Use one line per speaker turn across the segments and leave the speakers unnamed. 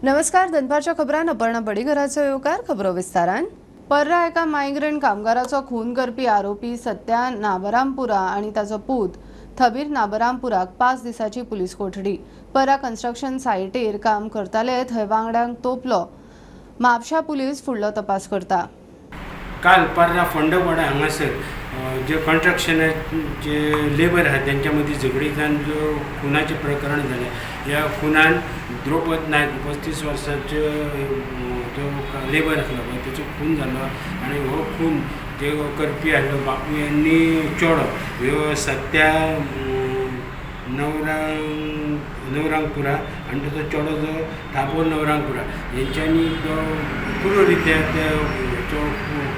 नमस्कार, दनपारच्या खबरान अपर्णा बडीघराचो येवकार. खबरो विस्तारान. पर्रा एका मायग्रंट कामगाराचो खून करपी आरोपी सत्या नाबरामपुरा आनी ताचो पूत थबीर नाबरामपुराक 5 दिसांची पुलीस कोठडी. पर्रा कन्स्ट्रक्शन सायटीर काम करताले थंय वांगड्यांक तोपलो. म्हापशा पुलीस फुडलो तपास करता.
काल पर्रा फोंडवाडा हांगासर जे कन्स्ट्रक्शनाचे लेबर आहात त्यांच्या मदीं झगडीं जावन जो खुनाचें प्रकरण जालें, ह्या खुनान द्रौपद नायक 35 वर्सांचे जो लेबर आसलो पळय तेचो खून जालो आनी हो खून जे करपी आसलो बापूय आनी चेडो ह्यो सत्या नवरांगपुरा आनी ताचो चेडो जो थापो नवरांगपुरा हेंच्यांनी तो क्रूर रित्या ते हेचो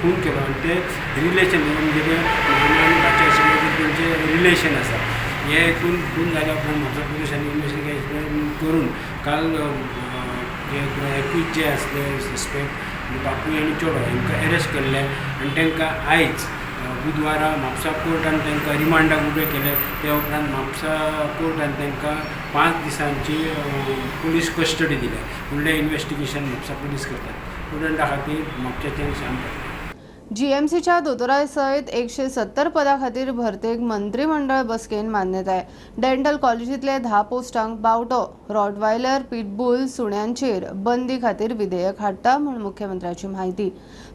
खून केलो आनी ते रिलेशन म्हणजे ते मामा आनी भाचे आशिल्ले, तेंचें रिलेशन आसा. हे हितून खून जाल्या उपरांत म्हापसा पुलिसांनी इन्वेस्टिगेशन करून काल जे एक्यूज जे आसले सस्पेक्ट बापूय आनी चेडो हेंकां एरेस्ट केल्ले आनी तांकां आयज बुधवारा म्हापसा कोर्टान तांकां रिमांडाक उबे केले. त्या उपरांत म्हापसा कोर्टान तांकां 5 दिसांची पुलीस कस्टडी दिल्या. फुडलें इन्वेस्टिगेशन म्हापसा पुलीस करतात. प्रुडंटा खातीर म्हापशाच्यान श्याम.
जीएमसीच्या दोतोरा सयत 170 पदां खातीर भरतेक मंत्रिमंडळ बसकेन मान्यताय. डेंटल कॉलेजींतले 10 पोस्टांक बावटो. रॉटवायलर, पिटबूल सुण्यांचेर बंदी खातीर विधेयक हाडटा म्हूण मुख्यमंत्र्याची म्हायती.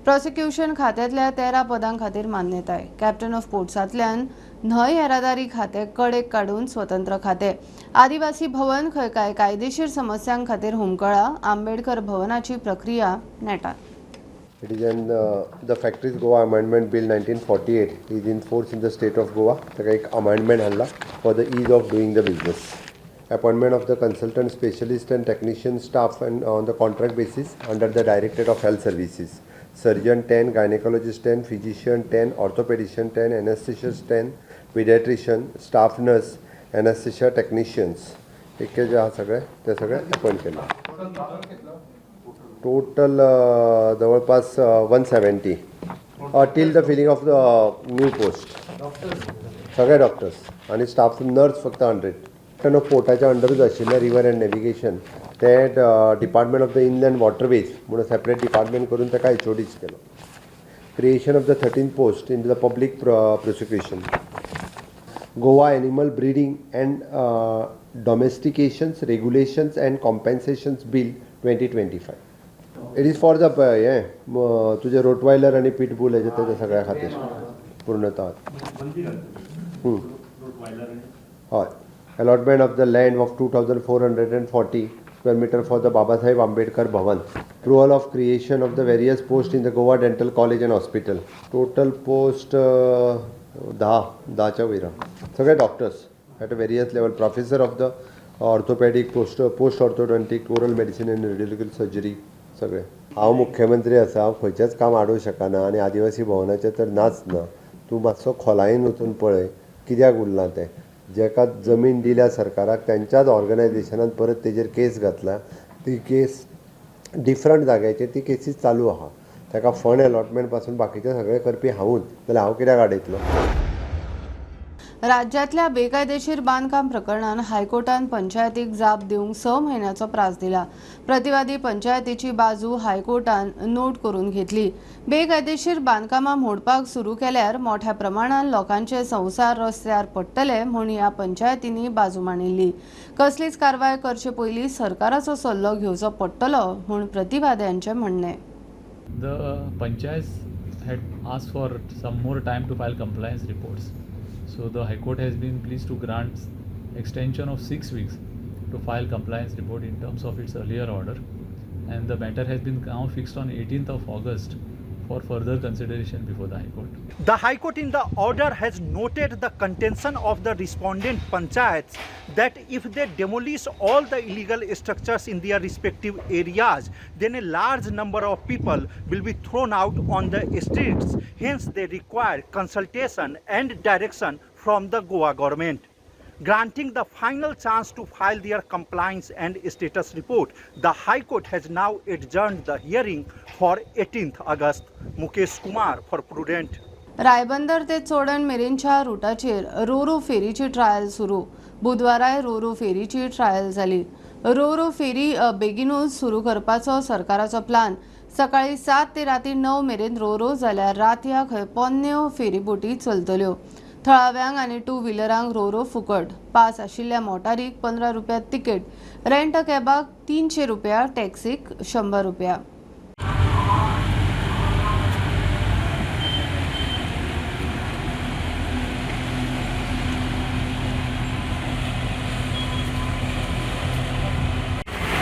प्रॉसिक्युशन खात्यांतल्या 13 पदां खातीर मान्यताय. कॅप्टन ऑफ पोर्ट्सांतल्यान न्हंय येरादारी खातें कडेक काडून स्वतंत्र खातें. आदिवासी भवन खंय काय कायदेशीर समस्यां खातीर हुमकळा. आंबेडकर भवनाची प्रक्रिया नेटान.
It is an the Factories Goa Amendment Bill 1948 is in force in the state of Goa. ताका एक amendment हाडला for the ease of doing the business. Appointment of the consultant, specialist and technician staff and on the contract basis under the Directorate of Health Services. Surgeon 10, gynecologist 10, physician 10, orthopedician 10, anesthesist 10, pediatrician, staff nurse, anesthesia technicians. इतके जे आहा सगळे ते सगळे appoint केला. Total जवळपास 170 till the filling of the new post. सगळे doctors आणि staff nurse फक्त 100. कॅप्टन ऑफ पोर्टाच्या अंडरूच आशिल्लें रिवर अँड नॅविगेशन, ते Department of the Inland Waterways म्हणून सेपरेट डिपार्टमेंट करून ताका एचओडीच केलो. Creation of the 13 post in the public prosecution. Goa Animal Breeding and Domestications Regulations and Compensations Bill 2025. It is for the हें तुजें रोटवायलर आनी pit bull हेजे तेज्या सगळ्या खातीर पूर्णतः. हय, allotment of the land of 2440 square meter for the Babasaheb Ambedkar Bhavan. Approval of creation of the various posts in the Goa Dental College and Hospital. Total post 10, 10च्या वयर. सगळे doctors at a various level, professor of the orthopedic, post orthodontic, oral medicine and radiological surgery सगळे. हांव मुख्यमंत्री आसा, हांव खंयचेंच काम आडोवंक शकना आनी आदिवासी भवनाचें तर नाच ना. तूं मातसो खोलायेन वचून पळय कित्याक उरलां तें. जेका जमीन दिल्या सरकाराक तेंच्याच ऑर्गनायझेशनान परत तेजेर केस घातला. ती केस डिफरंट जाग्याचेर ती केसीस चालू आहा. ताका फंड अलॉटमेंट पासून बाकीचें सगळें करपी हांवूच जाल्यार हांव कित्याक आडयतलो?
राज्यांतल्या बेकायदेशीर बांदकाम प्रकरणात हायकोर्टान पंचायतीक जाप दिवंक 6 म्हयन्याचो प्रास दिला. प्रतिवादी पंचायतीची बाजू हायकोर्टान नोट करून घेतली. बेकायदेशीर बांदकामां मोडपाक सुरू केल्यार मोठ्या प्रमाणात लोकांचे संवसार रस्त्यार पडटले म्हूण ह्या पंचायतींनी बाजू मांडिल्ली. कसलीच कारवाय करचे पयलीं सरकाराचो सल्लो घेवचो पडटलो म्हूण प्रतिवाद्यांचें म्हणणें.
The panchayats had asked for some more time to file compliance reports. So the High Court has been pleased to grant extension of 6 weeks to file compliance report in terms of its earlier order. And the matter has been now fixed on 18th of August for further consideration before the High Court.
The High Court in the order has noted the contention of the respondent panchayats that if they demolish all the illegal structures in their respective areas, then a large number of people will be thrown out on the streets. Hence, they require consultation and direction from the Goa government. Granting the final chance to file their compliance and status report, the High Court has now adjourned the hearing for 18th August. Mukesh Kumar for Prudent.
Ribandar ते चोडण मेरेनच्या रुटाचेर रोरो फेरीची trial सुरू. बुधवाराय रोरो फेरीची trial जाली. रो रो फेरी बेगिनूच सुरू करपाचो सरकाराचो plan. सकाळी 7 ते राती 9 मेरेन रो रो जाल्यार रातया खंय पोन्न्यो फेरीबोटी चलतल्यो. थळाव्यांक आनी टू व्हिलरांक रो रो फुकट. पास आशिल्ल्या मोटारीक 15 रुपया तिकेट, रेंट कॅबाक 300 रुपया, टॅक्सीक 100 रुपया.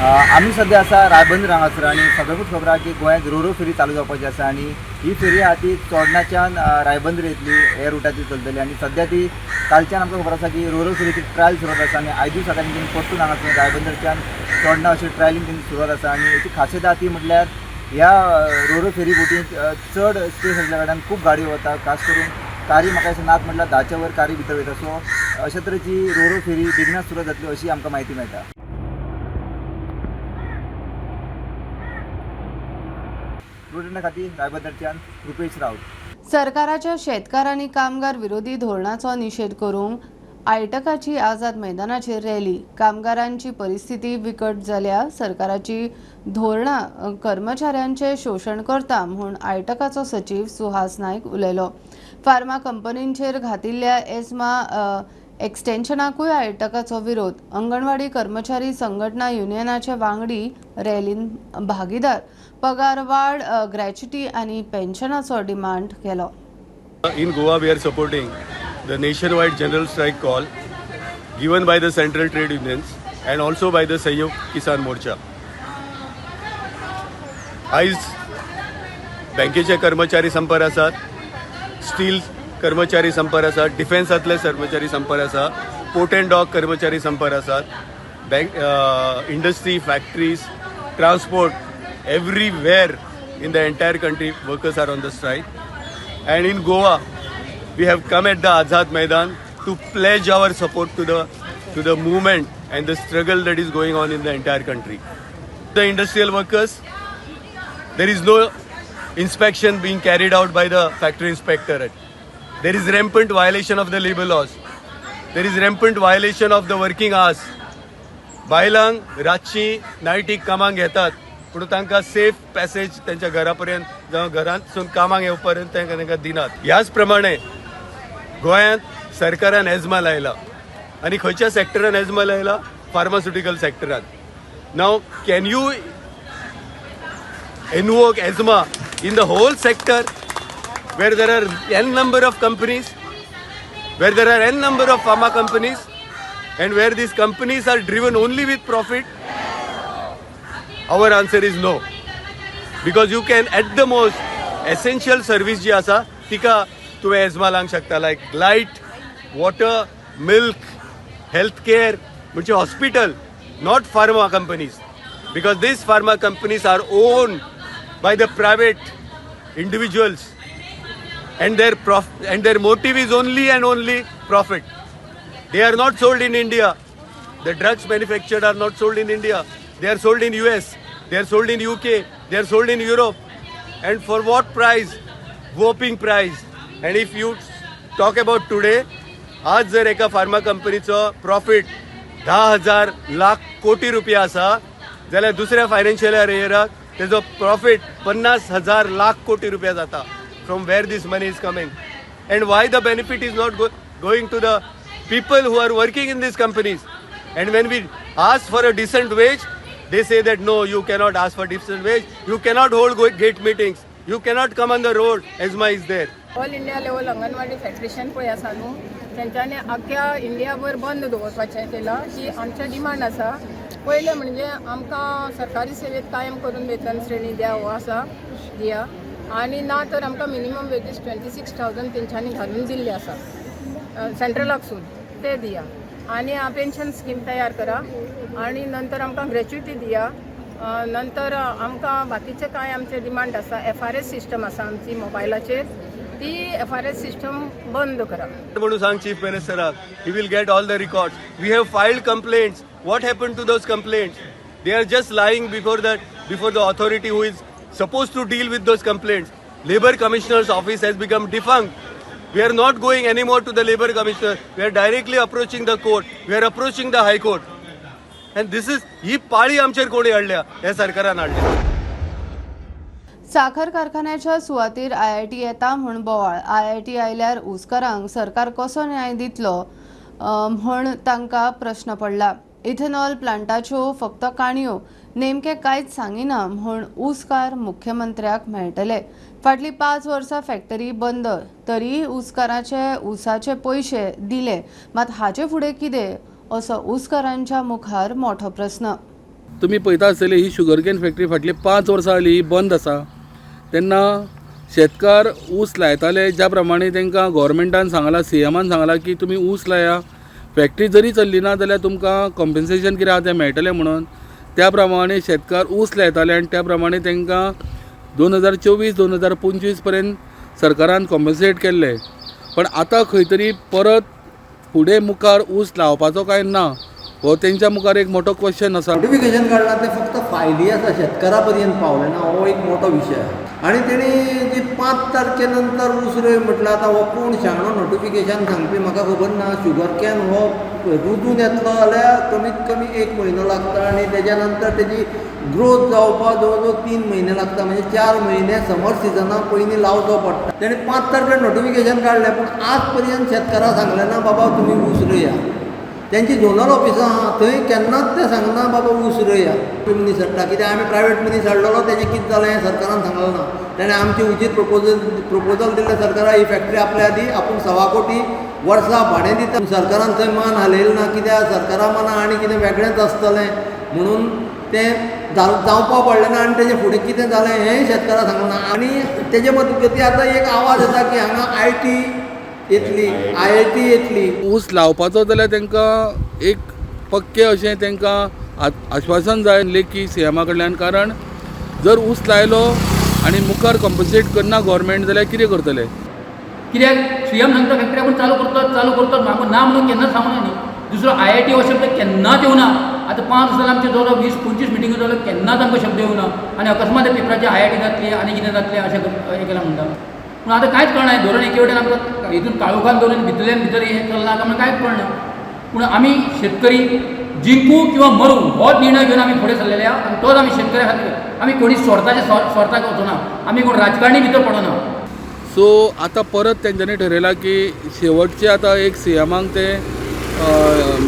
आमी सद्या आसा रायबंदर हांगासर आनी सगळ्यांकूच खबर आहा की गोंयांत रोरो फेरी चालू जावपाची आसा आनी ही फेरी आहा ती चोडणाच्यान रायबंदर येतली, हे रुटाचेर चलतली आनी सद्या ती कालच्यान आमकां खबर आसा की रोरो फेरीची ट्रायल सुरवात आसा आनी आयजूय सकाळी तेणी परतून हांगासर रायबंदरच्यान चोडणा अशी ट्रायलींग तेंची सुरवात आसा आनी हेची खासियत आहा ती म्हटल्यार ह्या रोरो फेरी बोटींत चड स्पेस आसल्या कारणान खूब गाडयो वता, खास करून कारी म्हाका अशें नात म्हटल्यार 10च्या वयर कारी भितर वयता. सो अशे तरेची रोरो फेरी बेगिनाच सुरवात जातली अशी आमकां म्हायती मेळटा. खातीर रायबंदरच्यान रुपेश राऊत.
सरकाराच्या शेतकार आनी कामगार विरोधी धोरणाचो निशेध करूंक आयटकाची आझाद मैदानाचेर रॅली. कामगारांची परिस्थिती बिकट जाल्या, सरकाराची धोरणां कर्मचाऱ्यांचें शोशण करता म्हूण आयटकाचो सचीव सुहास नायक उलयलो. फार्मा कंपनींचेर घातिल्ल्या एस्मा एक्सटेन्शनाकूय आयटकाचो विरोध. अंगणवाडी कर्मचारी संघटना युनियनाचे वांगडी रॅलीन भागीदार. पगार वाड, ग्रॅच्युटी आनी पेन्शनाचो डिमांड केलो.
In Goa, we are supporting the nationwide general strike call given by the central trade unions and also by the Sanyukt Kisan Morcha. आयज बँकेचे कर्मचारी संपार आसात, स्टील कर्मचारी संपार आसात, डिफेन्सांतले कर्मचारी संपार आसा, पोर्ट अँड डॉक कर्मचारी संपार आसात, bank, industry, factories, transport, everywhere in the entire country workers are on the strike. And in Goa, we have come at the Azad Maidan to pledge our support to the movement and the struggle that is going on in the entire country. The industrial workers, there is no inspection being carried out by the factory inspectorate. There is rampant violation of the labor laws. There is rampant violation of the working hours. बायलांक रातची नायटीक कामाक घेतात पूण तांकां safe passage त्यांच्या घरा पर्यंत जावं घरांतसून कामाक येवपर्यंत तांकां तांकां दिनात. ह्याच प्रमाणे गोंयांत सरकारान एजमा लायला आनी खंयच्या सेक्टरान एजमा लायला? Pharmaceutical सेक्टरान. Now can you invoke ESMA in the whole sector where there are n number of companies, where there are n number of pharma companies, and where these companies are driven only with profit? Our answer is no. Because you can at the most essential service ji asa tika tuve ESMA lang shakta, like light, water, milk, healthcare, which hospital, not pharma companies. Because these pharma companies are owned by the private individuals and their motive is only and only profit. They are not sold in India. The drugs manufactured are not sold in India. They are sold in US, they are sold in UK, they are sold in Europe. And for what price? Whopping price. And if you talk about today, आज जर एका pharma कंपनीचो profit 10,000 lakh कोटी रुपया आसा जाल्यार दुसऱ्या financial इयराक तेजो प्रॉफिट 50,000 लाख कोटी रुपया जाता. From where this money is coming and why the benefit is not going to the people who are working in these companies? And when we ask for a decent wage, they say that no, you cannot ask for decent wage, you cannot hold gate meetings, you cannot come on the road, ESMA is there.
All India level anganwadi federation पळय आसा न्हू, तेंच्यांनी आख्ख्या इंडियाभर बंद दवरपाचें केलां. ही आमचें demand आसा. पयलें म्हणजे आमकां सरकारी सेवेत कायम करून वेतन श्रेणी द्या हो आसा दिया, आनी ना तर आमकां मिनिमम वेजीस 26,000 तेंच्यांनी घालून दिल्ले आसा सेंट्रलाकसून, ते दिया. आनी पेन्शन स्कीम तयार करा आनी नंतर आमकां ग्रॅच्युटी दिया. नंतर आमकां बाकीचे कांय आमचे डिमांड आसा. FRS system आसा आमची मोबायलाचेर, ती FRS system बंद करा.
म्हणून सांग chief मिनिस्टराक, he will get all the records. We have filed complaints. What happen to those complaints? They are just lying before the authority who is supposed to deal with those complaints. Labour Commissioner's office has become defunct. We are not going anymore to the Labour Commissioner. We are directly approaching the court. We are approaching the High Court. आनी this is ही पाळी आमचेर कोणी हाडल्या, हे सरकारान हाडल्या.
साखर कारखान्याच्या सुवातीर आयआयटी येता म्हूण बोवाळ. आयआयटी आयल्यार ऊसकारांक सरकार कसो न्याय दितलो म्हूण तांकां प्रश्न पडला. इथेनॉल प्लांटाच्यो फक्त काणयो, नेमके कांयच सांगिना म्हूण ऊसकार मुख्यमंत्र्याक मेळटले. फाटलीं 5 वर्सां फॅक्टरी बंद, तरीय ऊसकाराचे ऊसाचे पयशे दिले, मात हाचे फुडें कितें असो ऊसकारांच्या मुखार मोठो प्रस्न.
तुमी पळयता आसतली ही शुगरकेन फॅक्टरी फाटली 5 वर्सां जाली ही बंद आसा. तेन्ना शेतकार ऊस लायताले ज्या प्रमाणे तांकां गोवोरमेंटान सांगलां, सीएमान सांगलां की तुमी ऊस लाया, फॅक्टरी जरी चल्ली ना जाल्यार तुमकां कॉम्पन्सेशन कितें आहा तें मेळटलें म्हणून. त्या प्रमाणे शेतकार ऊस लायताले आनी त्या प्रमाणे तांकां 2024 2025 पर्यंत सरकारान कॉम्पन्सेट केल्लें. पण आतां खंय तरी परत फुडें मुखार ऊस लावपाचो काय ना हो तेंच्या मुखार एक मोठो क्वेश्चन आसा.
नोटिफिकेशन काडलां तें फक्त फायली आसा, शेतकारा पर्यंत पावलें ना, हो एक मोठो विशय आसा. आनी तेणी जी 5 तारखे नंतर ऊस रोय म्हटल्यार आतां हो कोण शाणो नोटिफिकेशन सांगपी म्हाका खबर ना. शुगर can हो रुजून येतलो जाल्यार कमीत कमी 1 म्हयनो लागता आनी तेज्या नंतर तेजी ग्रोथ जावपाक जवळ जवळ 3 म्हयने लागता, म्हणजे 4 म्हयने समर सिजना पयलीं लावचो पडटा. तेणी 5 तारखेर नोटिफिकेशन काडलें पूण आज पर्यंत शेतकारां सांगलें ना बाबा तुमी ऊस रोया. तेंची झोनल ऑफिसां आहा थंय केन्नाच ते सांगना बाबा ऊस रोया. मनीस हाडटा कित्याक आमी प्रायवेट मनीस हाडलेलो तेजें कितें जालें हें सरकारान सांगलें ना. तेणें आमचें उचीत प्रोपोजल दिल्लें सरकाराक, ही फॅक्टरी आपल्या आदी आपूण 1.25 कोटी वर्सा भाडें दिता. सरकारान थंय मान हालयलें ना कित्याक सरकारा मना आनी कितें वेगळेंच आसतलें म्हणून तें जावपाक पडलें ना. आनी तेजें फुडें कितें जालें हेंय शेतकाराक सांगलें ना. आनी तेजे मदगती आतां एक आवाज येता की हांगा IT येतली, आयआयटी येतली.
ऊस लावपाचो जाल्यार तांकां एक पक्कें अशें तांकां आश्वासन जाय लेखी सीएमा कडल्यान, कारण जर ऊस लायलो आनी मुखार कॉम्पन्सेट करना गव्हर्मेंट जाल्यार कितें करतले?
कित्याक सीएम सांगता फॅक्टरी आपूण चालू करतात चालू करतात, आपूण ना म्हणून केन्नाच सांगूना न्ही. दुसरो आयआयटी हो शब्द केन्नाच येवना. आतां 5 वर्सां आमचे जवळ जवळ 20-25 मिटिंगो जाल्यो, केन्नाच आमकां शब्द येवना. आनी अकस्मात पेपराचे आयआयटी जातली आनी कितें जातलें अशें हें केलां म्हणटा. पूण आतां कांयच कळना, धोरण एके वटेन आमकां हितून काळोखान दवरून भितरल्यान भितर हें चल्लां काय म्हणून कांयच कळना. पूण आमी शेतकरी जिंकू किंवा मरू होच निर्णय घेवन आमी फुडें सरलेले आहा आनी तोच आमी शेतकऱ्या खातीर आमी कोणी स्वार्थाचे स्वार्थाक वचना, आमी कोण राजकारणी भितर पडना.
सो आतां परत तेंच्यांनी ठरयलां की शेवटचे आतां एक सीएमाक ते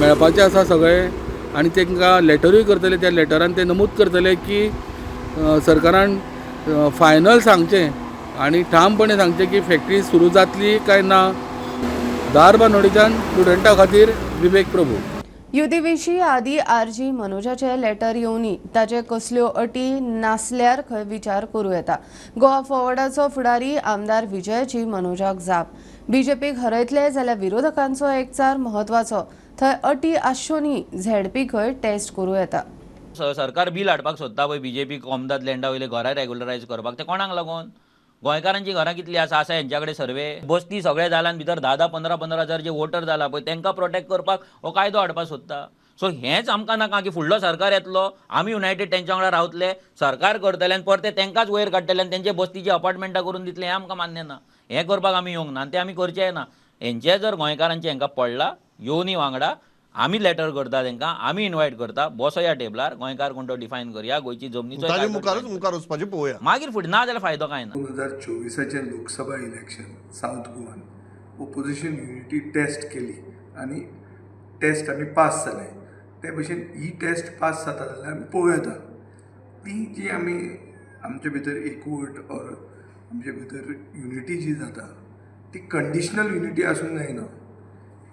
मेळपाचे आसा सगळे आनी तांकां लेटरूय करतले. त्या लेटरान ते नमूद करतले की सरकारान फायनल सांगचें आनी ठामपणे सांगचें की फॅक्टरी सुरू जातली काय ना. धारबानोडीच्यान स्टुडंटा खातीर विवेक प्रभू.
युती विशीं आदी आरजी मनोजाचे लेटर येवनी, ताचे कसल्यो अटी नासल्यार खंय विचार करूं येता. गोवा फॉरवर्डाचो फुडारी आमदार विजयाची मनोजाक जाप. बीजेपीक हरयतले जाल्यार विरोधकांचो एकचार म्हत्वाचो, थंय अटी आसच्यो न्ही, झेडपी खंय टेस्ट करूं येता.
सरकार बील हाडपाक सोदता पळय बीजेपी कोमदाद लँडा वयले घरां रेगुलरायज करपाक, ते कोणाक लागून? गोंयकारांची घरां कितलीं आसा आसा हेंच्या कडेन सर्वे बस्ती सगळे जाल्यान भितर 10-10, 15-15 हजार जे वोटर जाला पळय तांकां प्रोटेक्ट करपाक हो कायदो हाडपाक सोदता. सो हेंच आमकां नाका की फुडलो सरकार येतलो आमी युनायटेड तेंच्या वांगडा रावतले, सरकार करतले आनी परते तेंकांच वयर काडटले आनी तेंचे बस्तीची अपार्टमेंटां करून दितले, हें आमकां मान्य ना. हें करपाक आमी येवंक ना आनी तें आमी करचें ना. हेंचें जर गोंयकारांचें हेंकां पडलां येवनी वांगडा आमी लेटर करता तांकां, आमी इनवायट करता, बसो ह्या टेबलार, गोंयकार कोण तो डिफायन करया, गोंयची जमनीचो
मुखारूच वचपाचें पळोवया,
मागीर फुडें ना जाल्यार फायदो कांय ना.
2024 लोकसभा इलेक्शन सावथ गोवान ओपोजिशन युनिटी टेस्ट केली आनी टेस्ट आमी पास जाले. ते भशेन ही टेस्ट पास जाता जाल्यार आमी पळोवं येता ती जी आमी आमचे भितर एकवट ऑर आमचे भितर युनिटी जी जाता ती कंडिशनल युनिटी आसूंक जायना,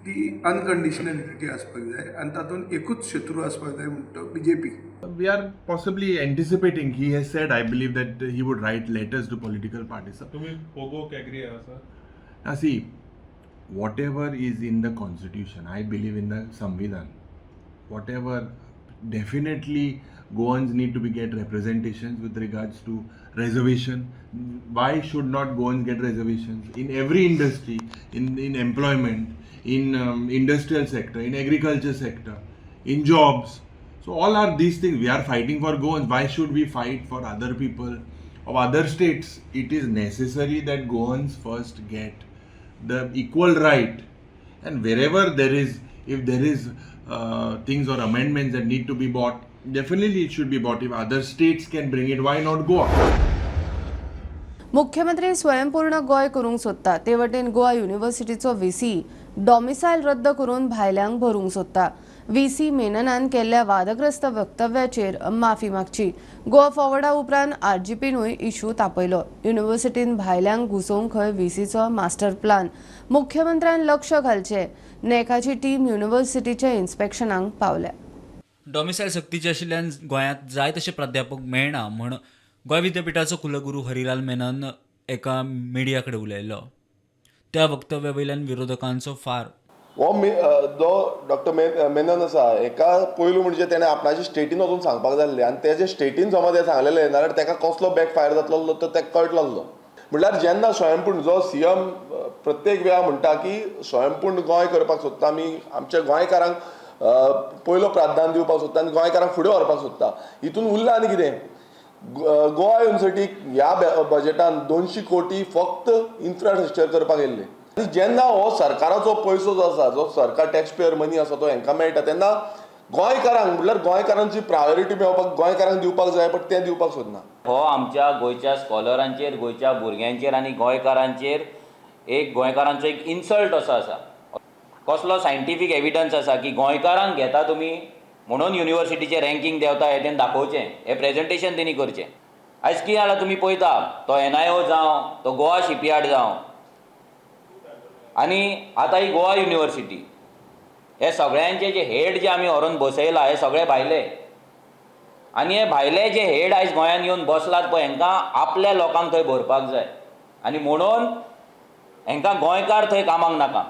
ती अनकंडिशनल युनिटी आसपाक जाय आनी तातूंत एकूच शत्रू आसपाक जाय म्हणटा तो BJP.
We are possibly anticipating. He has said, I believe, that he would write letters to political parties.
तुम्ही पोगो agree आहा sir?
Now see, whatever is in the constitution, I believe in the Samvidhan. Whatever, definitely Goans need to be get representations with regards to reservation. Why should not Goans get reservations in every industry, in employment, in industrial sector, in agriculture sector, in jobs? So all are these things. We are fighting for Goans. Why should we fight for other people of other states? It is necessary that Goans first get the equal right, and wherever there is If there is things or amendments that need to be brought, definitely it should be brought. If other states can bring it, why not Goa?
मुख्यमंत्री स्वयंपूर्ण गोंय करूंक सोदता ते वटेन Goa युनिव्हर्सिटीचो visi डॉमिसायल रद्द करून भायल्यांक भरूंक सोदता. व्हीसी मेननान केल्ल्या वादग्रस्त वक्तव्याचेर माफी मागची. गोवा फॉवर्डा उपरांत आरजीपीनूय इशू तापयलो. युनिव्हर्सिटीन भायल्यांक घुसोवंक खंय व्हीसीचो मास्टर प्लान. मुख्यमंत्र्यान लक्ष घालचें. नॅकाची टीम युनिव्हर्सिटीच्या इन्स्पेक्शनाक पावल्या.
डॉमिसायल सक्तीचे आशिल्ल्यान गोंयांत जाय तशे प्राध्यापक मेळना म्हण गोंय विद्यापिठाचो कुलगुरू हरिलाल मेनन एका मिडिया कडेन उलयलो. त्या वक्तव्या वयल्यान विरोधकांचो फार.
हो जो डॉक्टर मेनन आसा हेका पयलू म्हणजे तेणें आपणाचे स्टेटीन वचून सांगपाक जाय आसलें आनी तेजे स्टेटीन समज हें सांगलेलें जाल्यार तेका कसलो बॅक फायर जातलो तो तेका कळटलो आसलो. म्हणल्यार जेन्ना स्वयंपूर्ण जो सीएम प्रत्येक वेळा म्हणटा की स्वयंपूर्ण गोंय करपाक सोदता आमी, आमच्या गोंयकारांक पयलो प्राधान्य दिवपाक सोदता आनी गोंयकारांक फुडें व्हरपाक सोदता, हितून उरलां आनी कितें? गोवा युनिवर्सिटीक ह्या बजेटान 200 कोटी फक्त इन्फ्रास्ट्रक्चर करपाक येयल्ले. आनी जेन्ना हो सरकाराचो पयसो जो आसा, जो सरकार टॅक्स पेयर मनी आसा तो हेंकां मेळटा, तेन्ना गोंयकारांक म्हणल्यार गोंयकारांची प्रायोरिटी मेळपाक गोंयकारांक दिवपाक जाय, बट तें दिवपाक सोदना.
हो आमच्या गोंयच्या स्कॉलरांचेर, गोंयच्या भुरग्यांचेर आनी गोंयकारांचेर एक गोंयकारांचो एक इन्सल्ट असो आसा. कसलो सायंटिफीक एविडन्स आसा की गोंयकारांक घेता तुमी म्हणून युनिवर्सिटीचें रँकींग देंवता हें तेणी दाखोवचें, हें प्रेजेंटेशन तेणी करचें. आयज कितें जालां तुमी पळयता, तो एनआयओ जावं, तो गोवा शिपयार्ड जावं आनी आतां ही गोवा युनिवर्सिटी, हे सगळ्यांचे जे हेड जे आमी व्हरून बसयला हे सगळे भायले. आनी हे भायले जे हेड आयज गोंयांत येवन बसलात पळय, हेंकां आपल्या लोकांक थंय भरपाक जाय आनी म्हणून हेंकां गोंयकार थंय कामाक नाका.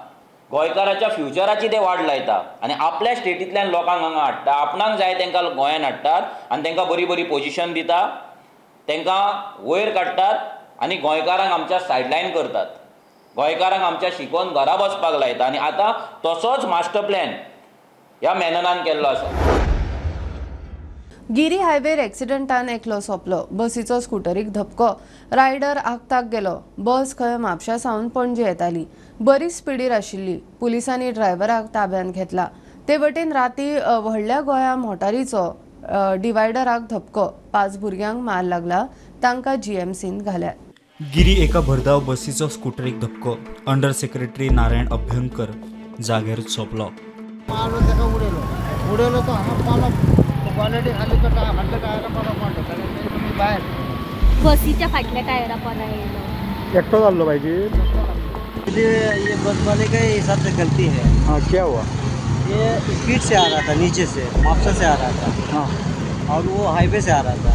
गोंयकाराच्या फ्युचराची ते वाट लायता आनी आपल्या स्टेटींतल्यान लोकांक हांगा हाडटा, आपणाक जाय तांकां गोंयांत हाडटात आनी तांकां बरी बरी पोजिशन दिता, तांकां वयर काडटात आनी गोंयकारांक आमच्या सायडलायन करतात, गोंयकारांक आमच्या शिकोवन घरा बसपाक लायता. आनी आतां तसोच मास्टर प्लॅन ह्या मेननान केल्लो आसा.
गिरी हायवेर एक्सिडंटान एकलो सोंपलो. बसीचो स्कुटरीक धपको, रायडर आगताक गेलो. बस खंय म्हापशा सावन पणजे येताली, बरीच स्पिडीर आशिल्ली. पुलिसांनी ड्रायव्हराक ताब्यांत घेतला. ते वटेन राती व्हडल्या गोंया मोटारीचो डिवायडराक धपको, 5 भुरग्यांक मार लागला, तांकां जीएमसींत घाल्यात.
गिरी एका भरधाव बसीचो स्कुटरीक धपको, अंडर सेक्रेटरी नारायण अभ्यंकर जाग्यारूच सोंपलो.
मारून ताका उडयलो, उडयलो तो हांगा पालो क्वॉलिटी खाली तो फाटल्या टायरा पालो पडलो भायर,
बसीच्या फाटल्या टायरा पोंदा येयलो.
एकटो जाल्लो पाहिजे.
ये बस वाले के हिसाब से गलती है.
हाँ, क्या हुआ?
ये स्पीड से आ रहा था, नीचे से म्हापसा से आ रहा था। हाँ, और वो हाईवे से आ रहा था।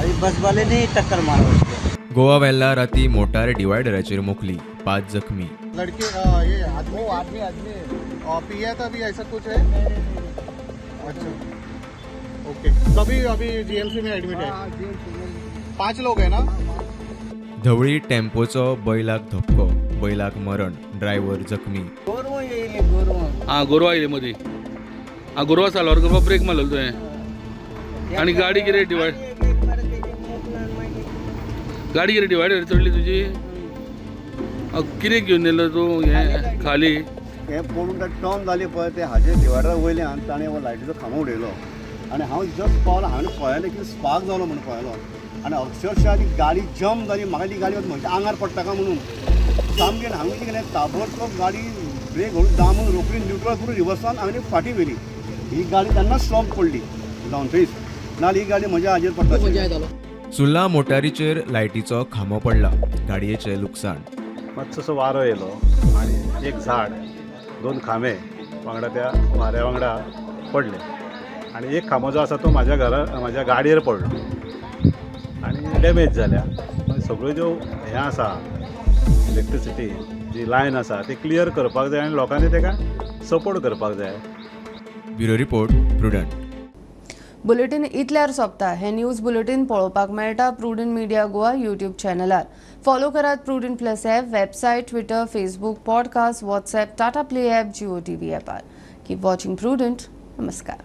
अभी बस वाले ने टक्कर मारा उसको.
गोवा वेल्ला राती मोटार डिवायडराचेर मोखली, 5 जखमी.
लड़के ये आदमी आदमी आदमी पिया था भी ऐसा कुछ है? अच्छा, ओके. सभी अभी जीएमसी में एडमिट है. 5 लोग है ना.
धवळी टेम्पोचो बैलाक धपको, बैलाक मरण, ड्रायव्हर जखमी.
हां, गोरवां येयली मदीं. हां, गोरवां साल्वार करपाक ब्रेक मारलो तुवें आनी गाडी कितें डिवायड गाडी कितें डिवायडर चडली तुजी. कितें घेवन येयलो तूं हें खाली?
हें पडून टर्न जाली पळय, ते हाजे डिवायडरा वयल्यान ताणें लायटीचो खांबो उडयलो आनी हांव जस्ट पावलो. हांवें पळयलें की स्पार्क जालो म्हणून पळयलो आनी अक्षरशः ती गाडी जम्प जाली. म्हाका ती गाडी म्हज्या आंगार पडटा काय म्हणून सामकें. हांवें कितें ताबडतोब गाडी ब्रेक घालून दामून रोखडी न्युट्रल करून रिवर्सान हांवें फाटीं व्हेली. ही गाडी तेन्नाच स्टॉप पडली जावन थंयच, नाजाल्यार ही गाडी म्हज्या हाजेर पडटा.
सुर्ला मोटारीचेर लायटीचो खांबो पडला, गाडयेचें लुकसाण.
मातसोसो वारो येयलो आनी एक झाड, 2 खांबे वांगडा त्या वाऱ्या वांगडा पडले आनी एक खांबो जो आसा तो म्हाज्या घरा म्हाज्या गाडयेर पडलो आनी डॅमेज जाल्या. सगळ्यो ज्यो हें आसा इलेक्ट्रिसिटी जी लायन आसा ती क्लियर करपाक जाय आनी लोकांनी ताका सपोर्ट करपाक जाय.
Bureau report, Prudent.
Bulletin इतल्यार सोंपता. हे न्यूज बुलेटीन पळोवपाक मेळटा प्रुडंट मिडिया गोवा यूट्यूब चॅनलार. फॉलो करात Prudent plus app, website, Twitter, Facebook, podcast, WhatsApp, Tata Play app, Jio TV ॲपार. Keep watching Prudent. नमस्कार.